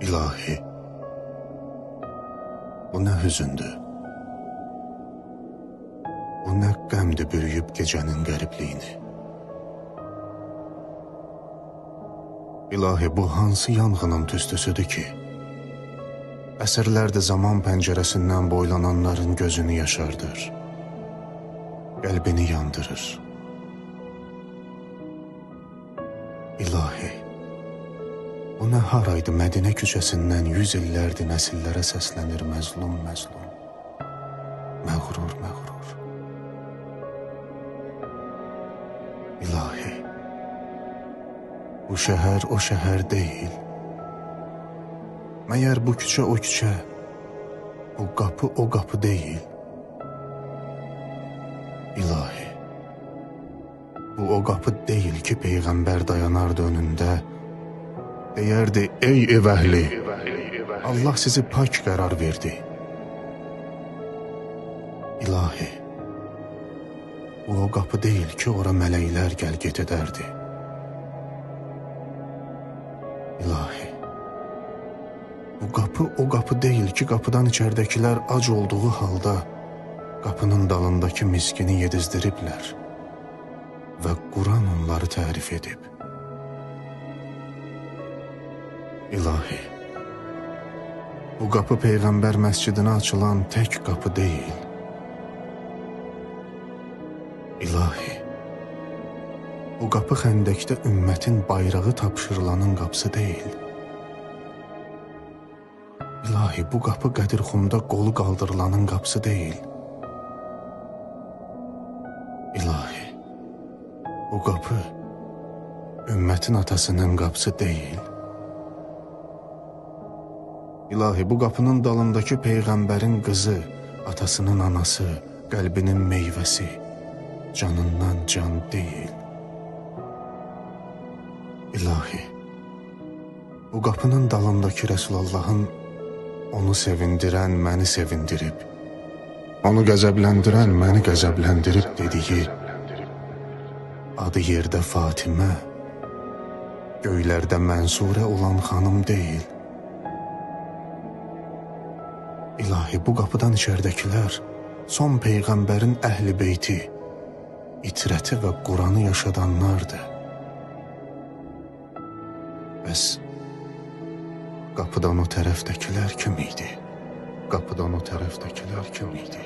İlahi, bu nə hüzündür, bu nə qəmdir bürüyüb gecənin qəribliyini. İlahi, bu hansı yanğının tüstüsüdür ki, əsrlərdir zaman pəncərəsindən boylananların gözünü yaşardır, qəlbini yandırır. İlahi, bu nə haraydı Mədinə küçəsindən 100 illərdir nəsillərə səslənir məzlum məzlum, məğrur məğrur. İlahi, bu şəhər o şəhər deyil. Məyər bu küçə o küçə, bu qapı o qapı deyil. İlahi, bu o qapı deyil ki, Peyğəmbər dayanardı önündə, deyərdi, ey ev əhli, Allah sizi pak qərar verdi. İlahi, bu o qapı deyil ki, ora mələklər gəl-get edərdi. İlahi, bu qapı o qapı deyil ki, qapıdan içəridəkilər ac olduğu halda qapının dalındakı miskini yedizdiriblər və Quran onları tərif edib. İlahi, bu qapı Peyğəmbər məscidinə açılan tək qapı deyil. İlahi, bu qapı xəndəkdə ümmətin bayrağı tapşırılanın qapısı deyil. İlahi, bu qapı Qədirxumda qolu qaldırılanın qapısı deyil. İlahi, bu qapı ümmətin atasının qapısı deyil. İlahi, bu qapının dalındakı Peyğəmbərin qızı, atasının anası, qəlbinin meyvəsi, canından can deyil. İlahi, bu qapının dalındakı Rəsulullahın onu sevindirən məni sevindirib, onu qəzəbləndirən məni qəzəbləndirib dediyi, adı yerdə Fatimə, göylərdə Mənsurə olan xanım deyil. İlahi, bu qapıdan içəridəkilər son Peyğəmbərin əhl-i beyti, itrəti və Quranı yaşadanlardır. Bəs qapıdan o tərəfdəkilər kim idi? Qapıdan o tərəfdəkilər kim idi?